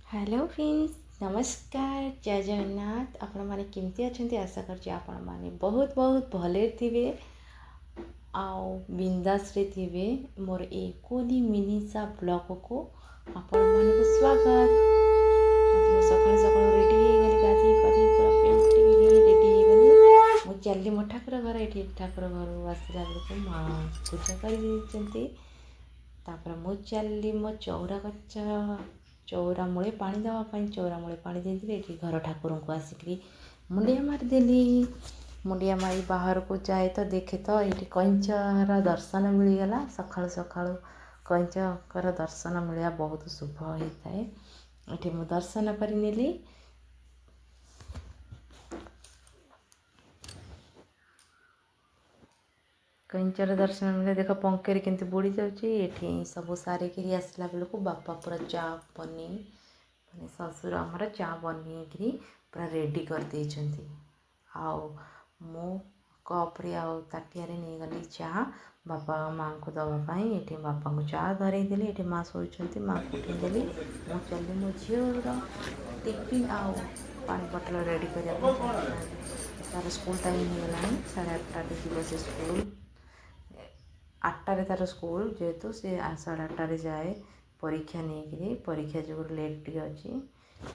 Hello friends, ନମସ୍କାର, ଜୟ ଜଗନ୍ନାଥ। ଆପଣମାନେ କେମିତି ଅଛନ୍ତି? ଆଶା କରୁଛି ଆପଣମାନେ ବହୁତ ବହୁତ ଭଲରେ ଥିବେ ଆଉ ବିନ୍ଦାସରେ ଥିବେ। ମୋର ଏଇ କୁନି ମିନିସା ବ୍ଲଗକୁ ଆପଣମାନଙ୍କୁ ସ୍ୱାଗତ। ଆଜି ମୁଁ ସକାଳୁ ସକାଳୁ ରେଡ଼ି ହେଇଗଲି, ଗାଧେଇ ପାଧେଇ ପୁରା ପେଣ୍ଟିଂ ହେଇ ରେଡ଼ି ହେଇଗଲି। ମୁଁ ଚାଲିଲି ମୋ ଠାକୁର ଘର। ଏଠି ଠାକୁର ଘରୁ ଆସିଲା ବେଳକୁ ମା ପୂଜା କରିଦେଇଛନ୍ତି। ତାପରେ ମୁଁ ଚାଲିଲି ମୋ ଚଉରା ଗଛ, ଚଉରା ମୂଳେ ପାଣି ଦେବା ପାଇଁ। ଚଉରା ମୂଳେ ପାଣି ଦେଇଥିଲି। ଏଠି ଘର ଠାକୁରଙ୍କୁ ଆସିକିରି ମୁଣ୍ଡିଆ ମାରିଦେଲି। ମୁଣ୍ଡିଆ ମାରି ବାହାରକୁ ଯାଏ ତ ଦେଖେ ତ ଏଇଠି କଇଁଚର ଦର୍ଶନ ମିଳିଗଲା। ସକାଳୁ ସକାଳୁ କଇଁଚଙ୍କର ଦର୍ଶନ ମିଳିବା ବହୁତ ଶୁଭ ହେଇଥାଏ। ଏଠି ମୁଁ ଦର୍ଶନ କରିନେଲି। କଇଁଚର ଦର୍ଶନ ମିଳିଲା। ଦେଖ, ପଙ୍କରେ କେମିତି ବୁଡ଼ି ଯାଉଛି। ଏଠି ସବୁ ସାରିକିରି ଆସିଲା ବେଳକୁ ବାପା ପୁରା ଚା ବନେଇ, ମାନେ ଶ୍ୱଶୁର ଆମର ଚା ବନେଇକିରି ପୁରା ରେଡ଼ି କରିଦେଇଛନ୍ତି। ଆଉ ମୁଁ କପ୍ରେ ଆଉ ତାଟିଆରେ ନେଇଗଲି ଚା ବାପା ମାଆଙ୍କୁ ଦେବା ପାଇଁ। ଏଠି ବାପାଙ୍କୁ ଚା ଧରେଇଦେଲି। ଏଠି ମା ଶୋଇଛନ୍ତି, ମାଆଙ୍କୁ ଉଠେଇଦେଲି। ମୁଁ ଚାଲିଲି ମୋ ଝିଅର ଟିଫିନ୍ ଆଉ ପାଣି ବଟଲ ରେଡ଼ି କରିବା ପାଇଁ, କାହିଁକିନା ଆଜି ତାର ସ୍କୁଲ ଟାଇମ୍ ହେଇଗଲାଣି। 8:30ରେ ଯିବ ସେ ସ୍କୁଲ। 8ଟାରେ ତାର ସ୍କୁଲ ଯେହେତୁ, ସେ 8:30ରେ ଯାଏ ପରୀକ୍ଷା ନେଇକିରି। ପରୀକ୍ଷା ଯୋଗୁଁ ଲେଟ୍ ଟିକେ ଅଛି।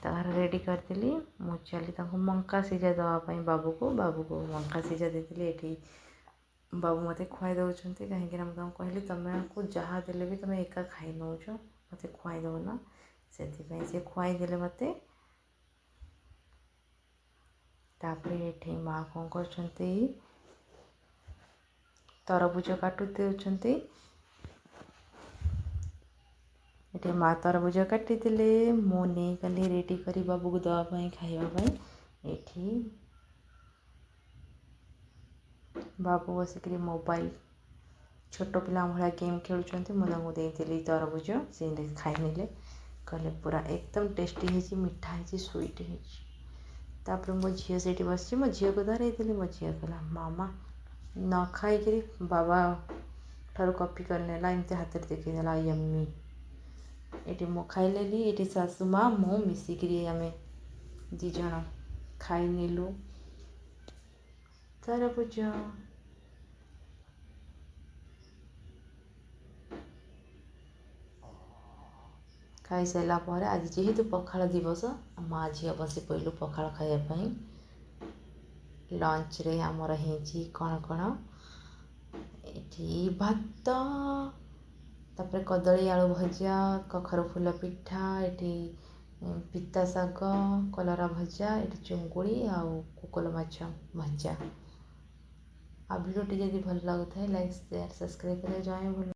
ତାହାର ରେଡ଼ି କରିଦେଲି। ମୁଁ ଚାଲି ତାଙ୍କୁ ମଙ୍କା ସିଝା ଦେବା ପାଇଁ ବାବୁକୁ ମଙ୍କା ସିଝା ଦେଇଥିଲି। ଏଠି ବାବୁ ମୋତେ ଖୁଆଇ ଦେଉଛନ୍ତି, କାହିଁକିନା ମୁଁ ତାଙ୍କୁ କହିଲି, ତୁମକୁ ଯାହା ଦେଲେ ବି ତୁମେ ଏକା ଖାଇ ନେଉଛ, ମୋତେ ଖୁଆଇ ଦେଉନ। ସେଥିପାଇଁ ସେ ଖୁଆଇ ଦେଲେ ମୋତେ। ତାପରେ ଏଠି ମା କ'ଣ କରୁଛନ୍ତି? ତରଭୁଜ କାଟୁ ଦେଉଛନ୍ତି। ଏଠି ମା ତରଭୁଜ କାଟିଦେଲେ। ମୁଁ ନେଇଗଲି ରେଡ଼ି କରି ବାବୁକୁ ଦେବା ପାଇଁ, ଖାଇବା ପାଇଁ। ଏଠି ବାବୁ ବସିକିରି ମୋବାଇଲ ଛୋଟ ପିଲା ଭଳିଆ ଗେମ୍ ଖେଳୁଛନ୍ତି। ମୁଁ ତାଙ୍କୁ ଦେଇଥିଲି ତରଭୁଜ, ସେ ଖାଇନେଲେ। କହିଲେ ପୁରା ଏକଦମ ଟେଷ୍ଟି ହେଇଛି, ମିଠା ହେଇଛି, ସୁଇଟ୍ ହେଇଛି। ତାପରେ ମୋ ଝିଅ ସେଇଠି ବସିଛି, ମୋ ଝିଅକୁ ଧରେଇଥିଲି। ମୋ ଝିଅ କହିଲା ମାମା, ନ ଖାଇକିରି ବାବା ଠାରୁ କପି କରିନେଲା, ଏମିତି ହାତରେ ଦେଖେଇଦେଲା, ୟମ୍ମି। ଏଠି ମୁଁ ଖାଇନେଲି। ଏଠି ଶାଶୁ ମା ମୁଁ ମିଶିକିରି ଆମେ 2 ଜଣ ଖାଇନେଲୁ ତରଭୁଜ। ଖାଇସାରିଲା ପରେ ଆଜି ଯେହେତୁ ପଖାଳ ଦିବସ, ମା ଝିଅ ବସି ପଡ଼ିଲୁ ପଖାଳ ଖାଇବା ପାଇଁ। ଲଞ୍ଚରେ ଆମର ହେଇଛି କ'ଣ କ'ଣ? ଏଠି ଭାତ, ତାପରେ କଦଳୀ ଆଳୁ ଭଜା, କଖାରୁ ଫୁଲ ପିଠା, ଏଠି ପିତା ଶାଗ, କଲରା ଭଜା, ଏଠି ଚୁଙ୍ଗୁଡ଼ି ଆଉ କୋକଲ ମାଛ ଭଜା। ଆଉ ଭିଡ଼ିଓଟି ଯଦି ଭଲ ଲାଗୁଥାଏ, ଲାଇକ୍, ସେୟାର, ସବସ୍କ୍ରାଇବ୍ କରିବା ଜମା ଭୁଲ